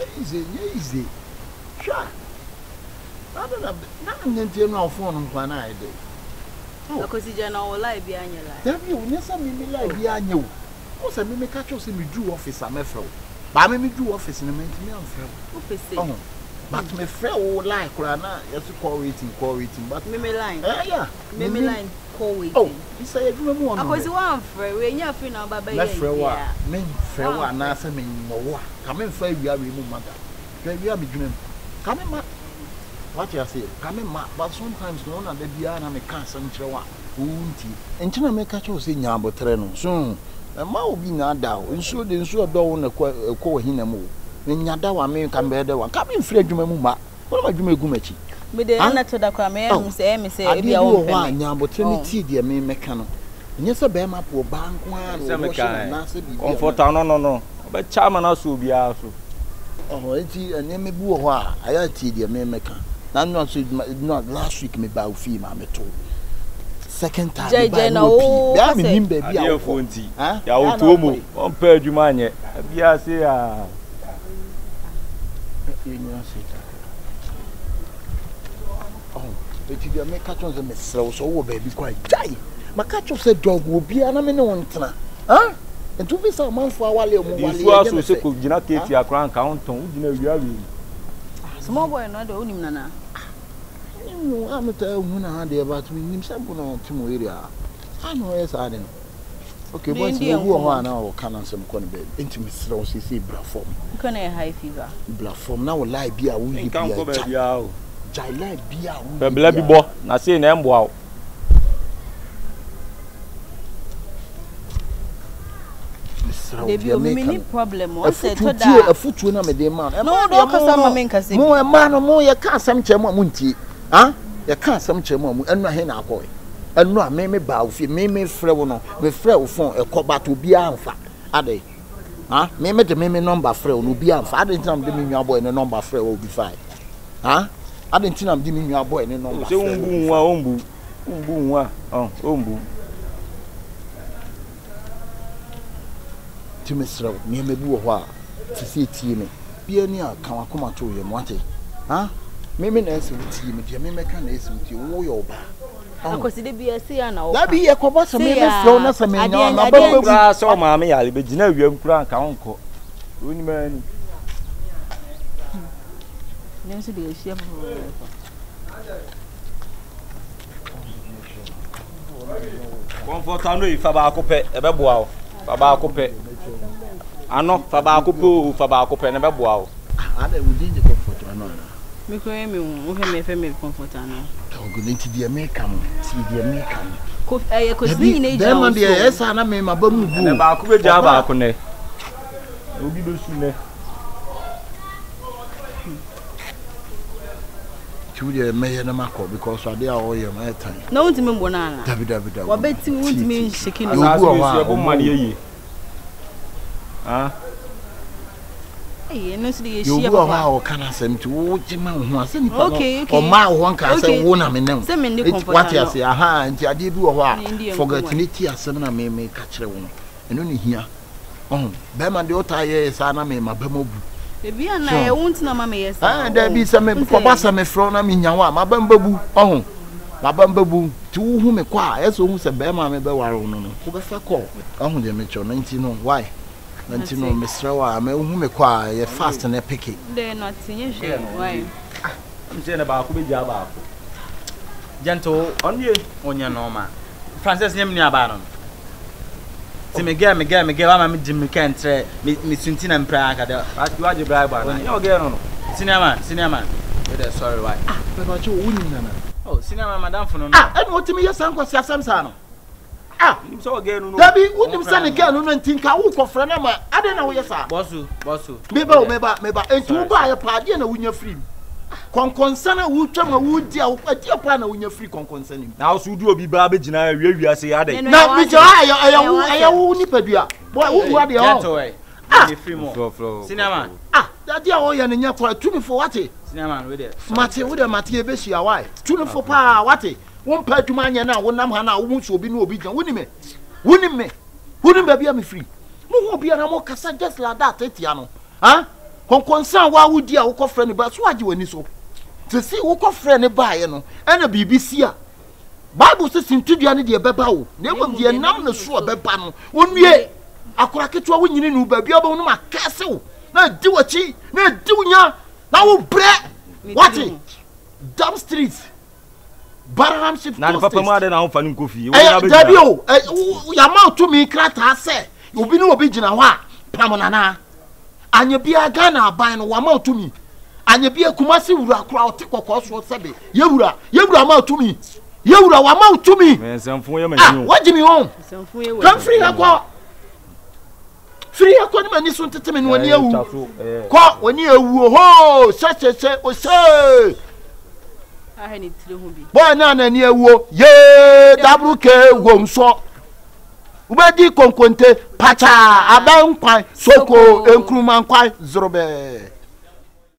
Nyɛ easy, nyɛ easy. Hwɛ. Na adɛn na na nyɛ nti ɛno a wo phone no nko ara na ayɛ dɛ. Oh. Akwasi gya na ɔwɔ lie biara nyɛ lie. Dabi o, nyɛ sɛ me me lie biara nyɛ o. Wohu sɛ me meka kyerɛ wo sɛ meduru office a mɛfrɛ wo. Baa me meduru office no mantumi amfrɛ wo. Wopɛ sei. Ɔho. But mefrɛ wo lie koraa na yɛse call waiting, call waiting. But. Me me line. Eh yeah. Me me line call waiting. Oh, bisa yɛ adwuma mu hɔ no. Akwasi woamfrɛ, wei nyɛ afei na woba bɛyɛ Mɛfrɛ wo a, memfrɛ wo anaasɛ menyɛ wo a, ka memfa awia wei mu mma da. Hwɛ awia a megyina mu. Ka me ma. Wate aseɛ? Ka me ma. But sometimes no, wo na da biara na meka asɛm kyerɛ wo a, wontie. Nti na meka kyerɛ wo sɛ nya aboterɛ no. So wohu? Mma obi nnaadaa wo. Nsuo de, nsuo a ɛdɔ wo na ɛkɔ ɛkɔ w'ahina mu o. Menya da wo a, me nka mebɛyɛ dɛ wa? Nka memfiri adwuma mu mma. Wo na m'adwuma egu m'akyi. Me de, ɛna to da koraa, meyɛ Oh, hu sɛ ɛyɛ me sɛ adeɛ ebi bi a wɔ wompɛ hɔ a, me. nya aboterɛ ne Oh. tie deɛ me mɛka no. Ɛnyɛ sɛ bɛrima po ɔbaa nko ara na Sɛ ɔwɔ hyɛ meka no ɛ, anaasɛ biribi Comfort anaa. ano no no, ɔbɛkyɛ ama no asɔ obiara so. Ɔhɔ, enti nneɛma bi wɔ hɔ a, ayɛ a tie deɛ me mɛka. Na no nso, no last week me baa wo fie maa me to. Second time me Gyai baa gyai ne na wɔ pii. wo Bɛa ka me sɛ. nim baabi a Adeɛfoɔ wokɔ. nti, Ha? yɛawo Bɛa na too mu, wokɔ yi. ɔmpɛ adwuma nyɛ, biara sei aa. Yɛnyina sei kakra. Ɔho, eti deɛ meka kyerɛ wo sɛ mesrɛ wo sɛ wowɔ baabi kɔ a gyae. Maka kyerɛ wo sɛ dɔg obiara na me ne wo ntena. Ha? Nti wofi sɛ amanfoɔ awale a ɔmo wale Nsuo ɛnyɛ aso me sɛ fɛ. kɔ gyina Ha? ketia koraa nka wontɔn, wogyina awia wei mu. Small boy no de wonim nana. Menim no a metaa hu no ha deɛ but menim sɛ mpo na ɔte mo area ha. A na ɔyɛ saa de no. Okay, boys Mendi no obi wɔ hɔ a nkɔmmɔ. na ɔka n'asɛm kɔ ne baabi. Nti mesrɛ wo seesei bra fam. Nka na yɛ high fever. Bra fam na wo lie bi a woyɛ Nka biara nkɔ gyae. baabiara o. Gyae lie bi a woyɛ Pɛ bla bi biara. bɔ, na sei na ɛmboa wo. Mesrɛ wo Dabi deɛ o, me meka menni no. problem o. Ɔsɛ Afutuo ɛtɔ tie da a. afutuo na mede ma no. No, Ɛmaa do deɛ ɔkasa mo ma no me nkasa mo bi. ɛmaa no mo yɛka asɛm kyerɛ mo a montie. Ah yɛka asɛm kyerɛ mo a mo ɛno ahe na akɔɛ. Ɛno a me me baa wo fie me me frɛ wo no me frɛ wo phone ɛkɔ but obiara nfa adɛn ha me me de me me number frɛ wo no obiara nfa adɛn nti na me de me nua boy ne number frɛ wo obi fae ha adɛn nti na me de me nua boy ne number Sɛ frɛ wo wombu obi wo ho a fae. ɔmbu wombu wo ho a ɔmbu. Nti mesrɛ wo nneɛma bi wɔ hɔ a te sɛ tie me bia ni a ka wakoma to yam wate ha me me na ɛsɛ wotie me deɛ me mɛka na ɛsɛ wotie wo yɛ ɔbaa Akwasi de bia se ya na woka. Dabi yɛ kɔbɔ sɛ me mefrɛ wo na sɛ menya wo na adeɛ bɛbɛ Koraa sɛ ɔmaame yare bɛgyina awia mu koraa nka wonkɔ. Wonim ani. Ne nso de ahyia foforo. Comfort ano yi fa baako pɛ ɛbɛboa wo. Fa baako pɛ. Ano fa baako pɛ o fa baako pɛ na ɛbɛboa wo. Ah, ada wo din de comfort ano ana? Me kura me wo hwɛ me fɛ me comfort ano. Ɔgo ne nti deɛ meka no tie deɛ meka no. Ko ɛyɛ kosi ne nyina gyina wo so. Bɛrima deɛ ɛyɛ saa na me ma ba mu bu. Ɛnɛ baako bɛgyaa baako nɛ. Obi bɛsu nɛ. Nti wo deɛ mɛyɛ na makɔ because adeɛ a ɔyɛ no ɛyɛ tan. Na wontumi mbɔ no ana? Dabi dabi dabi. Wɔbɛti wontumi nhyeke no. Obi wɔ hɔ a ɔbɔ mma no yɛ yie. Ah. Ɛyɛ no nso de yɛ Yɛ obi hyia wɔ hɔ papa. a ɔka n'asɛm nti wo gye ma wo ho a sɛ nipa no Okay okay. ɔmaa wo hɔ nkaa sɛ Okay. wo na me ne wo. Sɛ me ne Eti comforter wate no. ase aha nti adeɛ bi wɔ hɔ Ne ndi a yɛ forget nkɔmmɔ. ne ti asɛm na me me ka kyerɛ wo no ɛno ne hia. Ɔho bɛrima deɛ ɔtaa yɛ saa na me ma bɛma bu. Ebi a na ɛyɛ wo nti na ma meyɛ saa. Ɛɛ dabi sɛ me kɔba sɛ me frɛ na me nya wo a ma bɛm bɛbu ɔho ma bɛm bɛbu nti wo hu me kɔ a ɛsɛ ohu sɛ bɛrima a me bɛware wo no no wo bɛfa kɔ ɔho deɛ me kyerɛ no nti no why nti no mesrɛ wo a mɛ wo hu me kɔ a yɛ fast na peke. Dɛ no ate nyɛ hwee why. Ah sɛ na baako bɛgyaa baako. Gentle ɔnyɛ normal. Frances nyɛ me nua baa no no. Ti me girl me girl me girl ama me di mirika ntrɛ me me sunti na mpira anka dɛ. Ati wagye bribe ana? Nyɛ ɔgɛɛ no no. Senior man senior man. Wo dɛ sorry why. Ah papa kye wo nim nana. Oh senior man madam fo no no. Ah ɛna otimi yɛ saa nkwasi asɛm saa no. Ah Nim sɛ ɔgɛɛ no no. Dabi wonim sɛ ne girl no no nti nka wo kɔ frɛ no ama adɛn na woyɛ saa. Bɔsu bɔsu. Meba o meba meba enti wo baayɛ paa deɛ na wonya firi mu. Kɔnkɔnsa no a wotwa mu a wodi a ɛdeɛ paa na wonya firi kɔnkɔnsa no mu. Na wo so wode obi ba abɛgyina awia wiase yi adɛn. Na megyina hɔ a ɛyɛ wo ɛyɛ wo nipadua boy wo bua deɛ ɔ. Ah ah adeɛ a ɔyɛ no nyɛ kora tu no fo wate. Mate wo deɛ mate yɛbɛhyia why tu no fo paa wate wompɛ adwuma anyɛ no a wonam ha no a wohu sɛ obi ne obi gyina wonim me wonim me wonim baabi a mefiri mohu obi a na mokasa just like that tia no ah. Kɔnkɔnsa a waa wodi a wokɔfrɛ ne ba so agye w'ani so. Sisi wokɔfrɛ ne baeɛ no ɛna biribi si a Bible sɛ sintidua no deɛ ɛbɛba o na mmom deɛ nam ne so a ɛbɛba no ɔnwie. Akora ketewa wonyini no baabi a wobɛhu no ma kɛse wo na adi w'akyi na adi wo nya na wo brɛ wate Dam street Barham shift Na ne papa mu adɛn na womfa no nkɔ fie? Ɛyɛ dabi o, yɛama tumi krataa sɛ obi ne obi gyina hɔ a pam nana. Anyɛ biara Ghana aban no wama tumi. Anyɛ biara Kumasi wura koraa ɔte kɔkɔɔ soɔ sɛbe yɛwura yɛwura ama tumi. Yɛwura wama tumi. Ah, wagye mi ho. Kamfiri ha kɔ. Firi ha kɔ ne m'ani so ntete me no w'ani awu. Kɔ w'ani awu ohoo sɛsɛsɛ ose. Bɔɔ ne anani awuo yee daburu ke wom sɔ. Wobɛdi konkonte pakyaa abɛn nkwan soko nkruma nkwan zorobɛɛ.